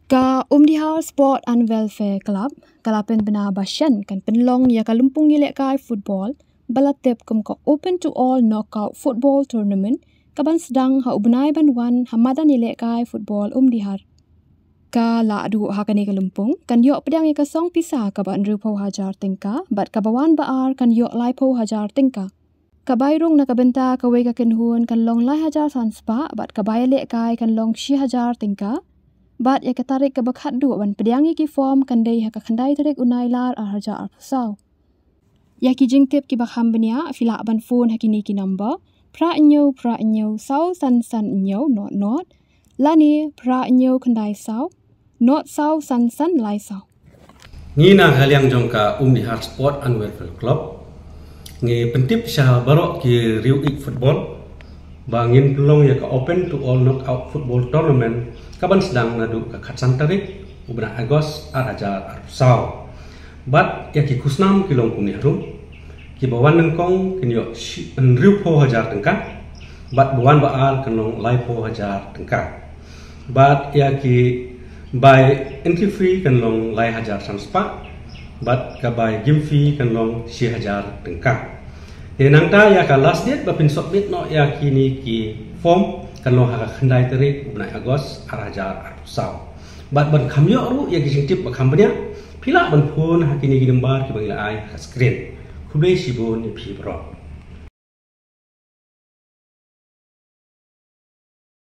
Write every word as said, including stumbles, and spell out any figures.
Ka Umdihar Sport and Welfare Club ka la pynbna ba shen kan pynlong ïa ka lympung ïalehkai football ba la tip kum ka Open to All Knockout Football Tournament ka ban sdang ha u bnai ban wan ha madan ïalehkai football Umdihar. Ka la duh ha kane ka lympung kan ïoh pdiang ïa ka song pisa kaba hynriewphew hajar tyngka bad kaba wan ba ar kan ïoh laiphew hajar tyngka. Ka bai rung na ka bynta kawei ka kynhun kan long lai hajar san spah bad ka bai ïalehkai kan long shi hajar tyngka. Bad ïa ka tarik kaba khatduh ban pdiang ïa ki form kan dei ha ka khyndai tarik u Nailar ar hajar arphew saw. Ïa ki jingtip kiba kham bniah phi lah ban phone ha kine ki number: phra hynñiew phra hynñiew saw san san hynñiew not not lane phra hynñiew khyndai saw not saw san san lai saw. Ngi na ka liang jong ka Umdihar Sport and Welfare Club ngi pyntip sha baroh ki riew ïeit football ba ngin pynlong ïa ka Open to All Knockout Football Tournament ka ban sdang naduh ka khatsan tarik u bnai August ar hajar arphew saw. Bad ïa ki khusnam ki long kumne harum: kiba wan nyngkong kin ïoh shi hynriewphew hajar tyngka bad ba wan ba ar kan long laiphew hajar tyngka. Bad ïa ki bai entry fee kan long lai hajar san spah bad ka bai game fee kan long shi hajar tyngka. Te nangta ïa ka last date ba phin submit noh ïa kine ki form kan long ha ka khyndai tarik u bnai August ar hajar arphew saw. Bad ban kham ïoh ruh ïa ki jingtip ba kham bniah phi lah ban phone ha kine ki number kiba ngi la ai ha ka screen. Khublei shibun ïa phi baroh.